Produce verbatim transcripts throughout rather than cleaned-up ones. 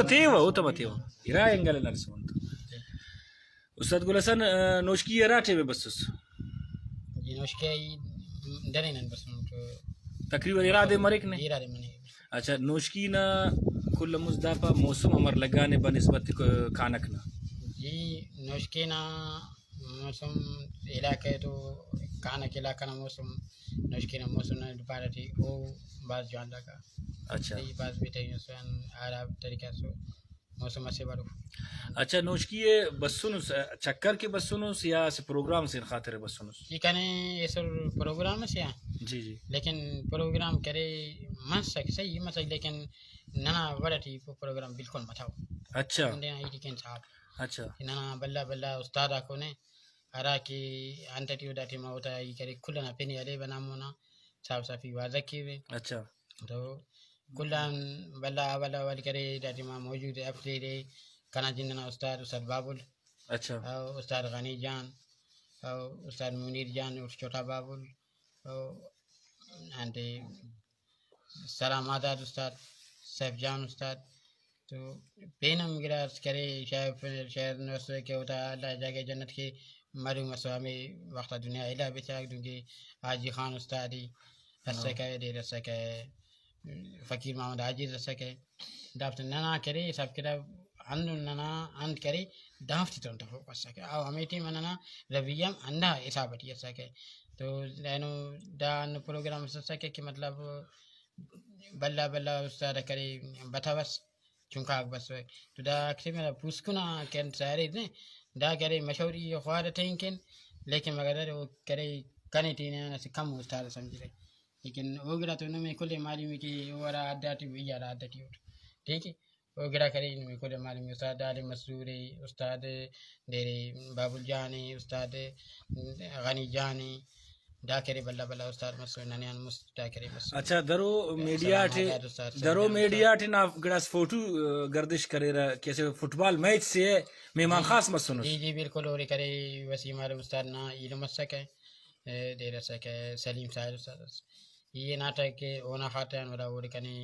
تیوہ، او تما تیوہ۔ ارا اینگل نا رسمون تو۔ استاد گل حسن، آ، نوشکی ہرا ٹائم بسس؟ جی، نوشکی ای دنے نن بسن تو۔ تقریباً ارا دے مریک نے؟ ارا دے مریک۔ اچھا، نوشکی نا کل مزدافا موسم امر لگانے بنسبت ک-، کانک نا؟ جی، نوشکی نا موسم علاقہ تو کانک علاقہ نا موسم، نوشکی نا موسم نا دوبارہ ٹی او بھاز جوان لگا۔ اچھا۔ ای بھاز بہترین اس آن آرا طریقہ سو موسم اسہ بارو۔ اچھا، نوشکی ء بسنس، چکر کہ بسنس یا اسہ پروگرام سے خاطر ء بسنس؟ جی، کنے ایسر پروگرام سے آ۔ جی، جی۔ لیکن پروگرام کرے مسک، صحیح مسک، لیکن ننا وڑ اٹی پروگرام بالکل متو۔ اچھا۔ کنڈے آن ایٹی کن صاحب۔ اچھا۔ ننا بھلا بھلا استاد آکو نے ہرا کہ انت ٹی او دا ٹائما اوتا ای کرے کل ئنا پن ء ہلیوہ ہمونا صاف صافی واضح کیوہ۔ اچھا۔ تو کل آن بھلا اول اول کرے دا ٹائما موجود افسیرے کنا جند ئنا استاد، استاد بابل۔ اچھا۔ او استاد غنی جان، او استاد منیر جان عرف چھوٹا بابل، او انتے سلام آزاد استاد، سیف جان استاد، تو پین ہم گڑاس کرے، شاعر، شاعر نوشتہ کہ اوتا اللہ جاگہ جنت کے، مرحوم اسو ہمے وخت آ دنیا الا بساک، دنکہ حاجی خان استاد ای اسکہ، دیر اسکہ، فقیر محمد حاجز اسکہ، دافتے ننا کرے حساب کتاب ہندن ننا انت کرے، دافتیتون تفوک اسکہ۔ او ہمے ٹائم ننا رویہ ہم ہندا حساب ٹی اسکہ۔ تو اینو دا ہندن پروگرام اس اسکہ کہ مطلب بھلا بھلا استاد کرے بتوس، چنکاک بسوئے۔ تو دا اکثر مطلب پوسکن آ کہ انت سا ارے نے، دا کہ ارے مشوری خوار ٹھینکن، لیکن مگر ارے او کرے کنے ٹی نے اسہ کم استاد سمجھرے۔ لیکن او گڑا تو نمے کل ء معلوم ء کہ او ہرا حد آ ٹی ای ہرا حد ٹی اٹ۔ ٹھیک ء۔ او گڑا کرے نمے کل ء معلوم ء، استاد عالم مسرور ء، استاد دیر بابل جان ء، استاد غنی جان ء، دا کرے بھلا بھلا استاد مسر، ننے آن مست دا کرے مسر۔ اچھا، درو میڈیا سلام ٹی، آزاد استاد سلام درو جان میڈیا استاد۔ ٹی نا گڑاس فوٹو، آ، گردش کریرہ کہ اسہ فٹبال میچ سے مہمان جی، خاص مسنس۔ جی جی بالکل، اوڑے کرے وسیم عالم استاد نا ایلم مسکہ۔ ء دیر اسکہ سلیم ساحل استاد اس۔ ای ہناٹہ کہ اونا خاطر آن ولدا اوڑے کنے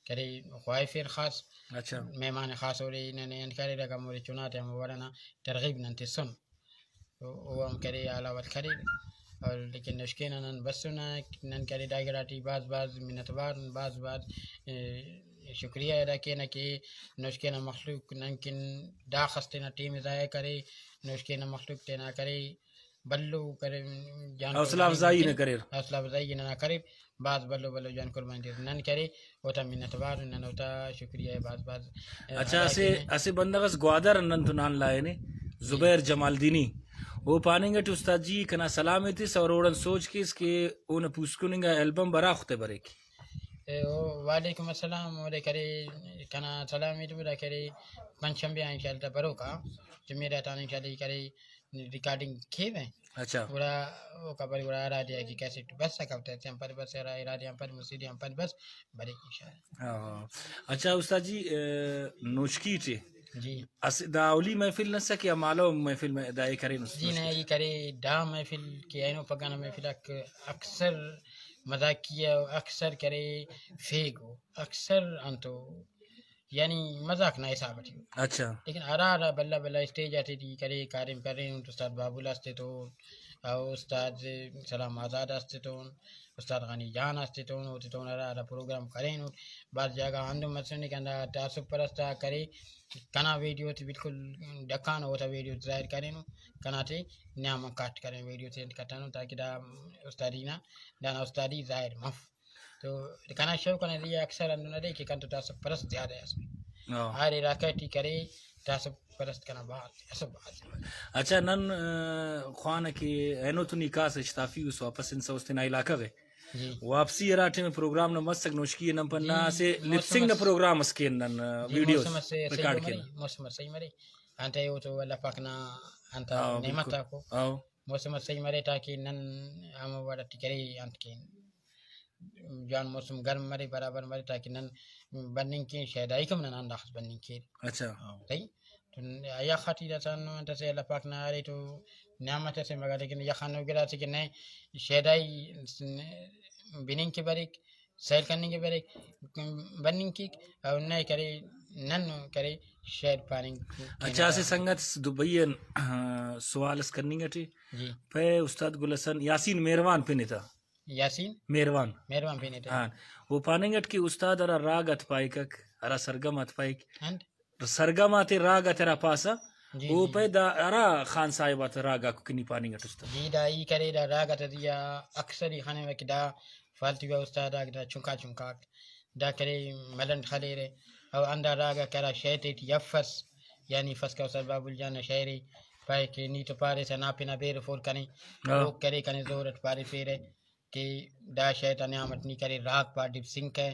کرے خواہفیر خاص۔ اچھا۔ مہمان خاص اوڑے ننے انت کریرہ، ہموڑے چناتے ہمو وڑ ئنا ترغیب نن تسن۔ او، او ہم کرے حال احوال کریر۔ اور لیکن نوشکے نا نن بسنہ، نن کرے دا گڑاٹی بھاز بھاز منت وار ان، بھاز بھاز، ء، شکریہ ادا کینہ کہ نوشکے نا مخلوق نن کن داخس تینا ٹائم ء ضائع کرے، نوشکے نا مخلوق تینا کرے بھلو کرے، جان حوصلہ قربانی افزائی نا کریر۔ حوصلہ افزائی ننا کریر، بھاز بھلو بھلو جان قربانی تیٹ نن کرے، اوتا منت وار ان، نن اوتا شکریہ ء بھاز بھاز۔ اچھا، ادا اسہ، کینہ۔ اسہ بندغ اس گوادر آن نن تون آن لائنے، زبیر جمالدینی، او پاننگ اٹ استاد جی کنا سلام ایتس اور اوڑان سوچ کیس کہ اونا پوسکن انگا البم ہرا وخت ء بریک؟ اے، او، وعلیکم السلام، اودے کرے کنا سلام ایتو دا کرے پنچ شنبے آ انشاءاللہ بروکا، جمعہ آتا انشاءاللہ ای کرے ریکارڈنگ کیوہ۔ اچھا۔ گڑا اوکا پد گڑا ہرا دے کہ کیسٹ بس کپتہ، ایتے آن پد بس، ہرا ارا دے آن پد، مسیدے آن پد بس، بریک انشاءاللہ۔ ہاں۔ اچھا استاد جی، ا، نوشکی ٹی جی۔ اسہ دا اولی محفل نسکہ یا مالو محفل میں دا ای کرینس جی نوشکی نہ، ٹی؟ ای کرے دا محفل کہ اینو پگہ نا محفل آک اکثر مذاقیہ و اکثر کرے فیک و اکثر انتو یعنی مذاق نا حساب ٹی۔ اچھا۔ لیکن ہرا ہرا بھلا بھلا اسٹیج آتے ٹی کرے، کاریم کرینٹ، استاد بابل آ استے تون، او استاد سلام آزاد آ استے تون، استاد غنی جان آ استے تون، اوتے تون ہرا ہرا پروگرام کرینٹ، بھاز جاگہ آ ہندن مسنے کہ ہندا تعصب پرست آ کرے، کنا ویڈیو تے بالکل ڈکانو، اوتا ویڈیو تے ظاہر کرینو، کنا تے نیام آن کاٹ کرین، ویڈیو تے انت کتنو تاکہ دا استادی نا، دانا استادی ظاہر مف۔ تو کنا شوق ئنا ذریعہ اکثر ہندن ارے کہ کنتو تعصب پرست زیادہ ئس۔ ہاں۔ ہر علاقہ ٹی کرے تعصب پرست کنا بھاز اسہ بھاز۔ اچھا، نن، آ، خوانہ کہ اینو تو نی کاسہ اشتافی اس واپس ہنسہ اس تینا علاقہ غے۔ جی۔ واپسی ہرا ٹائم پروگرام نا مسک نوشکی نن پن جی، نا اسہ موسم لپسنگ نا اس۔ پروگرام اس کین نن، آ، جی، ویڈیوز موسم اس صحیح ریکارڈ مرے، کین۔ موسم اس صحیح مرے۔ انتئے او تو اللہ پاک نا انت ہاں، نعمت بالکل۔ آکو۔ ہاں۔ موسم اس صحیح مرے تاکہ نن ہمو وڑ اٹی کرے انت کین۔ جوان موسم گرم مرے، برابر مرے، تاکہ نن بننگ کین، شیدائی کم ننا ہنداخس بننگ کین۔ اچھا۔ صحیح۔ تو یخ اٹی داسہ ہندن انت اسے اللہ پاک نا ارے تو نعمت اسے مگہ، لیکن یخ ہندن گڑاسے کہ نئے شیدائی بننگ کہ بریک، سیل کننگ کہ بریک، بننگ کیک، او نئے کرے نن کرے شعر پاننگ۔ اچھا، اسہ سنگت اس دبئی آن، آ، سوال اس کننگ اٹی۔ جی۔ پائے استاد گل حسن، یاسین مہروان پن تا۔ یاسین؟ مہروان۔ مہروان پن تا۔ ہاں، او پاننگ اٹ کہ استاد ہرا راگ آتے پائکک، ہرا سرگم آتے پائک، انت؟ سرگم آتے راگ آتے ہرا پاسہ، جی، او جی، پائے جی۔ دا ہرا خان صاحب آتے راگ آکو کہ نی پاننگ اٹ استاد۔ جی، دا ای کرے، دا راگ آتے زیہا اکثر ای خنوہ کہ دا فالتو آ استاد آک دا چنکا چنکاک دا کرے ملنڈ خلیرہ، او ہندا راگ آک ہرا شے تیٹی افس، یعنی فسکہ استاد بابل جان نا شاعری پائے کہ نی تو پاریسہ نا پنا بیر و فول کنے، ہاں۔ او کرے کنے زور اٹ پاریفیرہ کہ دا شے تا نیام اٹ نی کرے راگ پا ڈب سنکہ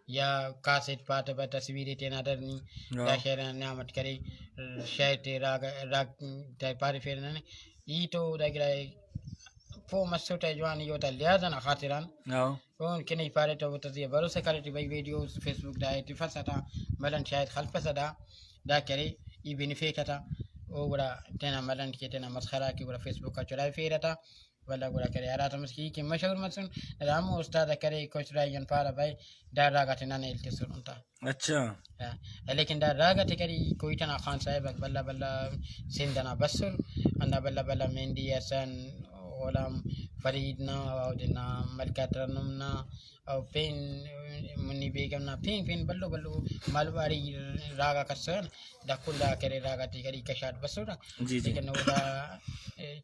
یا کاسیٹ پا تہ بہ تصویرے تینا در نی ہاں۔ دا شے نا نیام اٹ کرے شے تے راگ، راگ تے پاریفیرہ ننے۔ ای تو دا گڑا پہہ مسٹہ جوان ای اوتا لحاظ ئنا خاطران۔ ہاں۔ اون کہ نی پارے تو اوتا زیہا بھروسہ کریٹی بھئی ویڈیوز فیس بک دا ای تفسہ تا ملنڈ شاید خلپسہ دا، دا کرے ای بنفیکہ تا۔ او گڑا تینا ملنڈ کے تینا مسخرہ کے گڑا فیس بک آ چڑھائفیرہ تا۔ ولدا گڑا کرے ہراتم اس کہ ای کہ مشہور مسن، دا ہمو استاد کرے کوچرائی آن پارہ بھئی دا راگ آتے ننے التسر انت۔ اچھا۔ ہاں، لیکن دا راگ آتے کری کوئٹہ نا خان صاحب آک بھلا بھلا سندھ ئنا بسر، ہندا بھلا بھلا مہندی حسن، غلام فرید نا، اودے نا ملکہ ترنم نا، او پین منی بیگم نا، پین پین بھلو بھلو مالواری راگ آک اسرہ، دا کل آ کرے راگ آتے کری کشاٹ بسرہ۔ جی، جی۔ لیکن اودا، اے،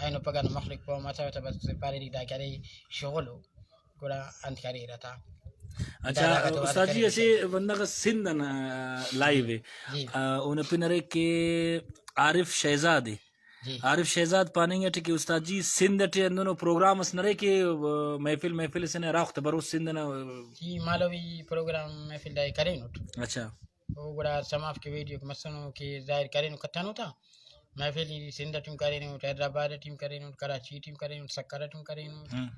اینو پگہ نا مخلوق پہہ مسرہ تہ بس پاریرک دا کرے شغل ءُ۔ گڑا انت کریرہ تا؟ اچھا، دا راگ آتے استاد جی، کریرہ اسہ تا۔ بندغ اس سندھ آن، آ، لائیو ءِ۔ جی۔ آ، اونا پن ارے کہ عارف شہزاد ءِ۔ جی۔ عارف شہزاد پاننگ اٹی کہ استاد جی، سندھ اٹی ہندنو پروگرام اس نرے کہ، آ، محفل، محفل اسے نا ہرا وخت بروس سندھ ئنا، آ، جی، مالوی پروگرام محفل دائے کرینٹ۔ اچھا۔ او گڑا سماف کہ ویڈیو کہ مسنو کہ ظاہر کرینو کتنو تا۔ محفل ای سندھ اٹی ہم کرینٹ، حیدرآباد اٹی ہم کرینٹ، کراچی ٹی ہم کرینٹ، سکر اٹی ہم کرینٹ۔ ہم۔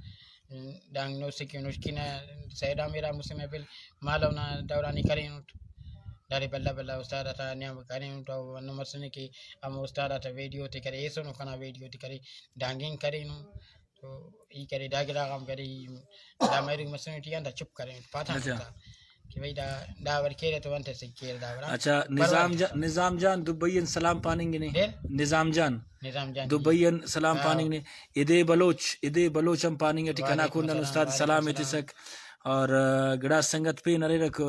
دانگ نوشکے نوشکی نا سیڈ آ میرا مسہ محفل مالو نا دوران ای کرینٹ۔ داڑے بھلا بھلا استاد آتا نیام کرینٹ، او ہندن مسنے کہ ہمو استاد آتا ویڈیو تے کرے ایسونو، کنا ویڈیو تے کرے دانگنگ کرینو۔ تو ای کرے دا گڑا غان کرے، ای دا مریک مسنے ٹی آن دا چپ کرینٹ، پاتان اچھا۔ کہ بھئی دا، دا وڑ کیرہ تو انت سے کیر دا وڑا۔ اچھا، نظام جان، نظام جان دبئی آن سلام پاننگ نے۔ دیر؟ نظام جان۔ نظام جان جی۔ دبئی آن سلام ہاں۔ پاننگ نے۔ ادے بلوچ، ادے بلوچ ہم پاننگ اٹی کنا وعلیکم کنڈ آن السلام، استاد وعلیکم سلام السلام۔ ایتسک۔ اور، آ، گڑاس سنگت پین ہریرک، آ،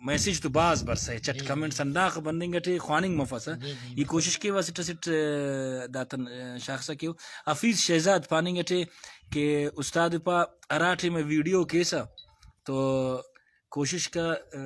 میسج تو بھاز برسا ءِ، چٹ جی، جی۔ کمنٹس ہنداخہ بننگ اٹی خواننگ مفسہ۔ جی، جی، ای بالکل۔ کوشش کیوہ اسٹ اسٹ، آ، داتن، آ، شاخسا کیو۔ حفیظ شہزاد پاننگ اٹی کہ استاد پا ہرا ٹائم ویڈیو کیسہ تو کوشش کہ، آ،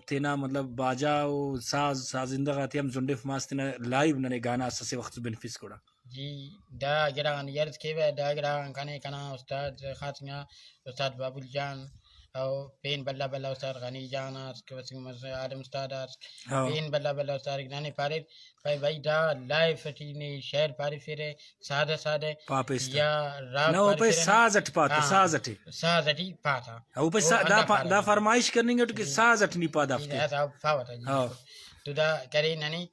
تینا مطلب باجا و ساز، سازندہ غاتے ہم زنڈف ماس تینا لائیو ننے گانا اس اسہ وخت بنفس گڑا۔ جی، دا گڑا غان ای عرض کیوہ، دا گڑا غان کنے کنا استاد خاص انگا استاد بابل جان، او پین بھلا بھلا استاد غنی جان اس، کہ وسیم مس-، عالم استاد اس، ہاں۔ پین بھلا بھلا استاد ننے پاریر، پائے بھائی دا لائف ٹی نے شعر پاریفیرہ، سادہ سادہ پاپیسہ۔ یا راگ نہ، او پائے پاریفیرہ نا۔ ساز اٹ پاتا، ہاں۔ ساز اٹی۔ ساز اٹی پاتا۔ او پائے او سا-، ہندا دا پا-، پاریر۔ دا فرمائش کننگ اٹ کہ جی۔ ساز اٹ نی پا دافتے۔ جی، دا پاوہ تا جی۔ ہاں۔ تو دا کرے ننے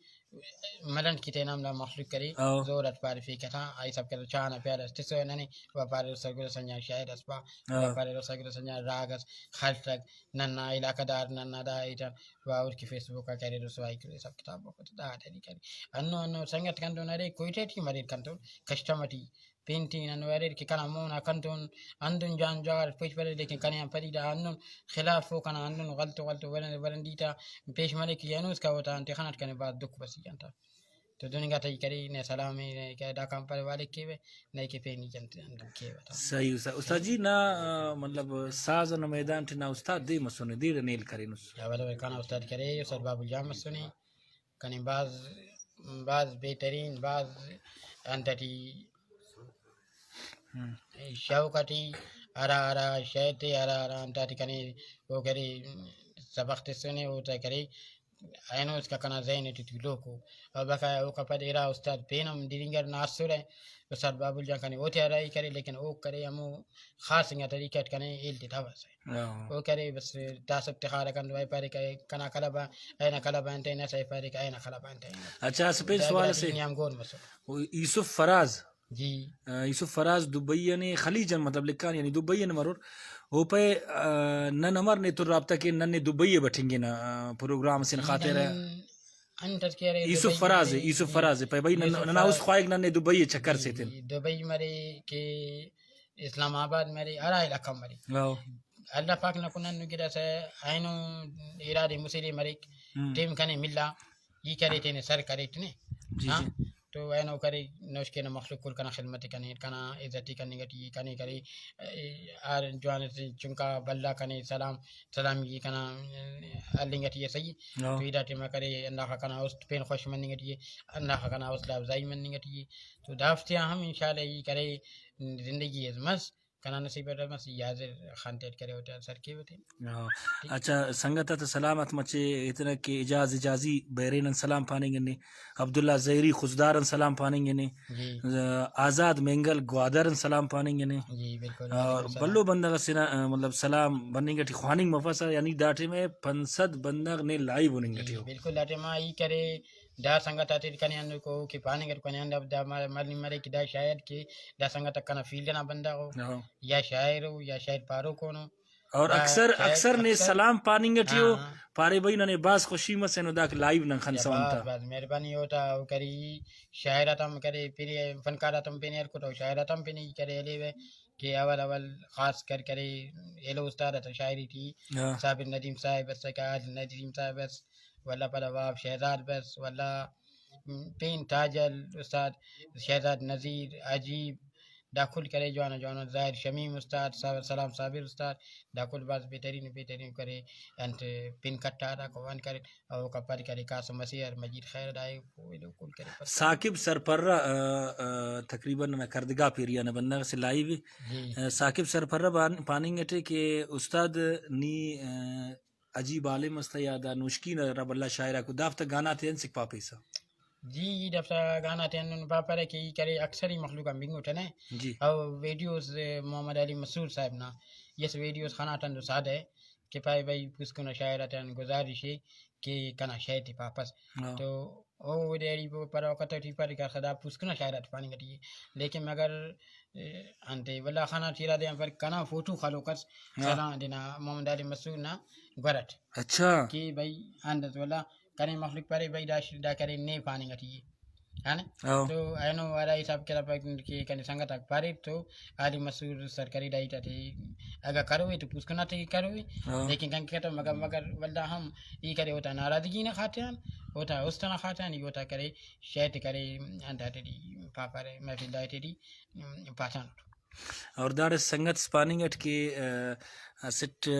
ملنڈ کہ تینا ہم دا مخلوق کرے، ہاں۔ زور اٹ پاریفیکہ تا، ای حساب کرے چاہ نا پیالہ اس تسوہ ننے، و پاریرہ سرگل حسن جان شاعر اس پا، ہاں۔ و پاریرہ سرگل حسن جان راگ اس خلٹک، ننا علاقہ دار، ننا دا ایٹان، و اوڑکہ فیس بک آ کرے رسوائی کرے، حساب کتاب بفت، دا ڈیلی کرے۔ ہندن ہندن سنگت کندن ارے، کوئٹہ ٹی ہم اریر کندن، کسٹم ٹی، پین ٹی نن اریر کہ کنا مون آ کندن ہندن جان جوار پیش بریرہ، لیکن کنے آن پدی دا ہندن خلاف او کنا ہندن غلط و غلط و ورن-، ورندی تا پیش مریک کہ اینو اسکا اوتا انت خناٹ کنے بھاز دکھ بسی انت۔ تو دن انگا تہ ای کرے، نئے سلام ءِ، نئے کہ دا کان پارے والک کیوہ، نئے کہ پین ای انت ہندن کیوہ تا۔ صحیح استاد۔ استاد جی نا، آ، مطلب ساز نا میدان ٹی نا استاد دے مسنے، دیر نیل کرینس۔ اول اول کنا استاد کرے، استاد بابل جان مسنے۔ کنے بھاز، بھاز بہترین، بھاز انت ٹی ہم۔ شوق ٹی ہرا ہرا شے تے، ہرا ہرا انت ٹی کنے او کرے سبق تسنے، اوتا کرے اینو اسکا کنا ذہن ٹی تولوکو۔ او بقایا اوکا پد ارا استاد پین ہم دیر انگا نا اسرہ، استاد بابل جان کنے اوتے ہرا ای کرے، لیکن او کرے ہمو خاص انگا طریقہ اٹ کنے ہیل تتوسہ۔ ہاں۔ او کرے بس داسہ تخارہ کندو، اے پاریکہ کنا کلب آ، اینا کلب آ انتئے نس، اے پاریکہ اینا کلب آ انتئے نس۔ اچھا، اسہ پین دا سوال گڑا اسے۔ دینی ہم گون مسر۔ او یوسف فراز، جی۔ آ، یوسف فراز دبئی آن ءِ، خلیج آن مطلب لکھان، یعنی دبئی آن مرور۔ او پائے، آ، نن امر نے تو رابطہ کین، نن نے دبئی ءِ بٹنگنہ، آ، پروگرام سے جی، خاطر۔ نن انت اس کہ ارے یوسف دبئی فراز مرے، ءِ، یوسف جی، فراز ءِ، پائے بھائی نن، یوسف ننا فراز۔ است خواہک نن نے دبئی ءِ چکر جی، سے تین۔ جی، دبئی مرے کہ اسلام آباد مرے، ہرا علاقہ مرے۔ واو۔ اللہ پاک نا کنن گڑاس اینو ارادے مسرے مریک، ہم۔ ٹیم کنے ملا، ای کرے تینے سر کریٹ نے۔ جی، ہاں؟ جی۔ تو اینو کرے نوشکے نا مخلوق کل کنا خدمت کنیر، کنا عزت کننگ ٹی ای کنے کرے، اے، ہر جوان سے چنکا بھلا کنے سلام، سلامی کنا ہلنگ ٹی ای صحیح۔ ہاں۔ تو ادا ٹائم کرے ہنداخہ کنا است پین خوش مننگ ٹی ای، ہنداخہ کنا حوصلہ افزائی مننگ ٹی ای۔ تو دافتیا ہم انشاءاللہ ای کرے زندگی اس مس۔ کنا نصیب اٹ مس، ای حاضر خان تیٹ کرے، اوٹی سر کیوہ تین۔ ہاں۔ ٹھیک۔ اچھا، سنگت آتا سلام آتے مچے ایتنہ کہ اعجاز حجازی بحرین آن سلام پاننگ نے، عبداللہ زہری خضدار آن سلام پاننگ نے، جی۔ آ، آزاد مینگل گوادر آن سلام پاننگ نے۔ جی، بالکل۔ اور وعلیکم السلام۔ بھلو بندغ اسے نا، آ، مطلب سلام بننگ ٹی خواننگ مفسہ، یعنی دا ٹائم ءِ پنچ سد بندغ نے لائیو ہننگ جی، ٹی ءُ۔ بالکل، دا ٹائم آ ای کرے، دا سنگت آتے کنے ہندوکو کہ پاننگ اٹ کنے ہند دا م-، معلوم مرے کہ دا شاید کہ دا سنگت آک کنا فیلڈ ئنا بندغ ءُ، ہاں۔ یا شاعر ءُ یا شاعر پاروک اونو۔ اور دا اکثر، شاعر اکثر نے اکثر سلام پاننگ ٹی ءُ، ہاں، ہاں۔ پارے بھئی ننے بھاز خوشی مسینو داک لائیو نن یا خنسہ بھاز، انت۔ بھاز مہربانی اوتا، او کری شاعر آتم کرے، پن-، فنکار آتم پن ہیئر کٹو، شاعر آتم پن ای کرے ہلیوہ کہ اول اول خاص کر کرے ایلو استاد آتا شاعری ٹی ہاں۔ صابر ندیم صاحب اسکہ، عادل ندیم صاحب اس، ولدا پدا وہاب شہزاد بس، ولدا پین تاجل استاد، شہزاد نذیر، عجیب، دا کل کرے جوانو جوانو، ظاہر شمیم استاد، سا-، سلام صابر استاد، دا کل بھاز بہترین بہترین کرے، انت پن کٹارہ کو انت کرے، اوکا پد کرے قاسم مسیحر، مجید خیر، دا ایلو کل کرے پد۔ ثاقب سرپرہ، آ، آ، تقریباً ننا کردگاپ ایریا نا بندغ اسے لائیو ءِ۔ جی۔ آ، ثاقب سرپرہ بان-، پاننگ اٹے کہ استاد نی، آ، عجیب عالم اس تہ یا دا نوشکی نا ہرا بھلا شاعر آکو دافتا گانا تے انت سکھ پاپیسہ؟ جی، ای دافتا گانا تے ہندن پاپرہ کہ ای کرے اکثر ای مخلوق آن بنگٹہ نے۔ جی۔ او ویڈیوز محمد علی مسعود صاحب نا، یس ویڈیوز خناٹ ہندن سادہ ءِ کہ پائے بھئی پوسکن آ شاعر آتیان گزارش ءِ کہ کنا شئے تے پاپس۔ ہاں۔ تو او دے ٹی پارہ وخت ٹی پارے کہ اخہ دا پوسکن آ شاعر آتے پاننگ ٹی ءِ۔ لیکن مگر، اے، انتے ولدا خناٹ ارادے آن پر کنا فوٹو خلوک اس ہاں۔ سلام دینا محمد علی مسعود نا گورٹ۔ اچھا۔ کہ بھئی انت اس ولدا کنے مخلوق پارے بھئی دا ش-، دا کرے نے پاننگ ٹی ءِ۔ ہاں۔ ہاں۔ تو اینو ہرا حساب کتاب کہ کنے سنگت آک پاریر تو علی مسعود سرکاری ڈائٹ آتے اگہ کروئے تو پوسکن آتے کروئے۔ ہاں۔ لیکن کن کتو مگر، مگر ولدا ہم ای کرے اوتا ناراضگی نا خاطران، اوتا است ئنا خاطران ای اوتا کرے شئے تے کرے انت آتے ٹی پاپرہ محفل دائٹی ٹی پاتانٹ۔ اور داڑے سنگت اس پاننگ اٹ کہ، آ، اسٹ، آ،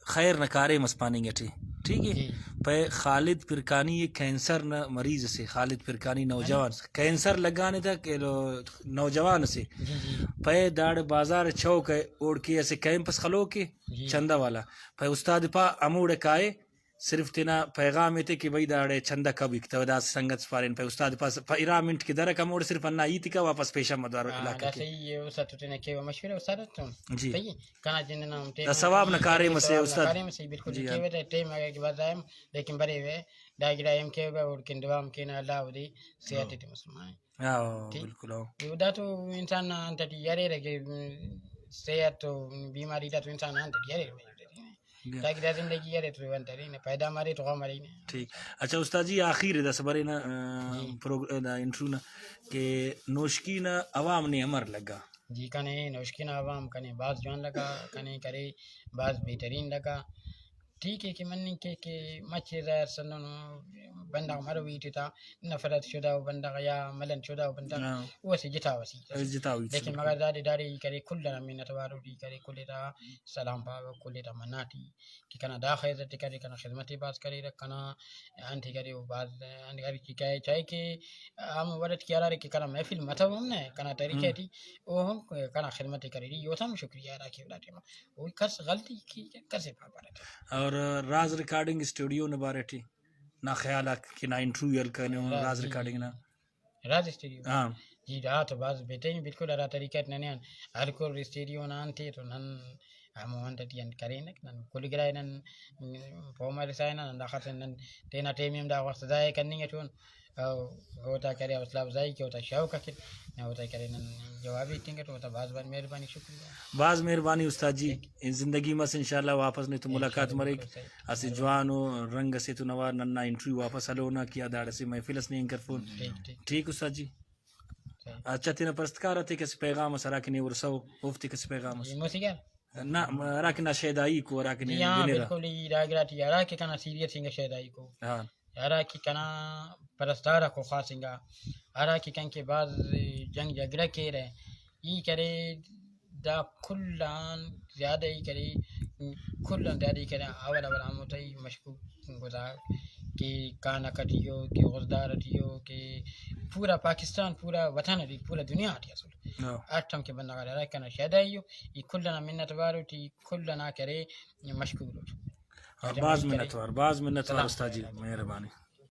خیر نا کاریم اس پاننگ اٹی، ٹھیک ہے؟ جی۔ پائے خالد پرکانی ءِ کینسر نا مریض اسے، خالد پرکانی نوجوان، کینسر لگانے تا کہ لو-، نوجوان اسے۔ جی، جی۔ پائے داڑے بازار چوک ءِ اوڑکے اسے کیمپ اس خلوکے جی۔ چندہ والا۔ پائے استاد پا ہموڑے کائے، صرف تینا پیغام ایتے کہ بھئی داڑے چندہ کبیک تو دا سنگت پارین۔ پائے استاد پاس پا ارا منٹ کہ درک ہموڑے صرف ہندا ہیت کا واپس پیشن مدار ہاں، علاقہ دا کے۔ صحیح ہے، استاد تو تینا کیوہ مشورہ استاد تو۔ جی۔ صحیح ہے۔ کنا جند نا ہم ٹائم دا ثواب نا کاریم اسے ثواب نا استاد۔ کاریم اسے، بالکل جی ہاں۔ کیوہ تے ٹائم اگہ کہ بس ظاہر، لیکن برے وے دا گڑا ایم کیوہ اوڑکن دعا ہم کینہ، اللہ اودے صحت ہاں۔ تے مسلمان۔ ہاں، ٹھیک۔ بالکل، ہاں۔ دا تو انسان نا انت ٹی اریرہ کہ صحت و بیماری دا تو انسان نا انت ٹی اریرہ۔ جی۔ تاکہ دا زندگی ارے تو انت ارے نا، پیدا مرے تو غم ارے نا۔ ٹھیک۔ اچھا استاد جی، آخر داسہ برے نا، آ، جی۔ پروگ-، دا انٹرویو نا کہ نوشکی نا عوام نے امر لگا؟ جی، کنے نوشکی نا عوام کنے بھاز جوان لگا، کنے کرے بھاز بہترین لگا۔ ٹھیک ہے کہ مننگ کے کہ مچے ظاہر سننو بندغ مروی تے تا نفرت شدہ و بندغ یا ملن شدہ و بندغ ہاں۔ او اسہ جتا و اسہ ہیت اسے۔ جتا و ہیت لیکن اسے۔ مگر دادے، داڑے ای کرے کل ئنا منت وار اٹ ای کرے کل ئے تا سلام پاوہ، کل ئے تا مناٹ ای کہ کنا داخہ عزت ءِ کرے، کنا خذمت ءِ بھاز کریرہ، کنا انت ءِ کرے او بھاز انت کرے کہ کائے، چاہے کہ ہمو وڑ اٹ کہ ہرارے کہ کنا محفل متو ہم نہ، کنا طریقہ ہم۔ ٹی او ہم کنا خذمت ءِ کریرہ، ای اوتا ہم شکریہ ادا کیوہ دا ٹائما۔ او کس غلطی کیک کس ءِ پاپرہ۔ اور راز ریکارڈنگ اسٹوڈیو نا بارے ٹی نا خیال آک کہ نا انٹرویو ہلکنو راز راز جی۔ ریکارڈنگ نا؟ راز اسٹوڈیو۔ ہاں۔ جی، دا تو بھاز بہترین، بالکل ہرا طریقہ اٹ ننے آن ہر کل اسٹوڈیو نا انت ءِ تو نن ہمو انت ٹی انت کرینک، نن کل گڑا ءِ نن پہہ مرسا ہنان، ہنداخس نن تینا ٹائم ہم دا وخت ضائع کننگ اٹی ان۔ او اوتا کرے حوصلہ افزائی کے، اوتا شوق اکن، اوتا کرے نن جواب ایتنگ اٹ، اوتا بھاز بھاز مہربانی، شکریہ۔ بھاز مہربانی استاد جی، ٹھیک۔ زندگی مس انشاءاللہ واپس نے تو ملاقات انشاءاللہ مریک، بالکل صحیح۔ اسہ جوانو رنگ اسے تو نوار، ننا انٹرویو واپس ہلونا کہ داڑے اسہ محفل اس نے ہنگ کرفون۔ ٹھیک، ٹھیک۔ ٹھیک استاد جی۔ صحیح۔ اچھا، تینا پرستکار آتے کس پیغام اس ہراکہ نے ہرسا ءُ، اوفتے کس پیغام اس؟ جی، موسیقار۔ نہ، ہراکہ نا شیدائی کو، ہراکہ نے جی ہاں، بنرہ۔ بالکل، ای دا گڑاٹی ہراکہ کنا سیریت انگا شیدائی کو۔ ہاں۔ ہراکہ کنا پرستار آکو خاص انگا، ہراکہ کنکہ بھاز جنگ جھگڑہ کیرہ، ای کرے دا کل آن زیادہ ای کرے، کل آن زیادہ ای کرے، اول اول ہمو تئی مشکوک گزار کہ کانک ٹی او، کہ غزدار ٹی او، کہ پورا پاکستان، پورا وطن ٹی، پورا دنیا ٹی اسل۔ ہاں۔ اٹ ہم کہ بندغ آ ہرا کنا شیدائی او، ای کل ئنا منت وار او، ٹی کل ئنا کرے مشکور او۔ ہاں، بھاز منت وار، بھاز منت وار استاد جی، مہربانی۔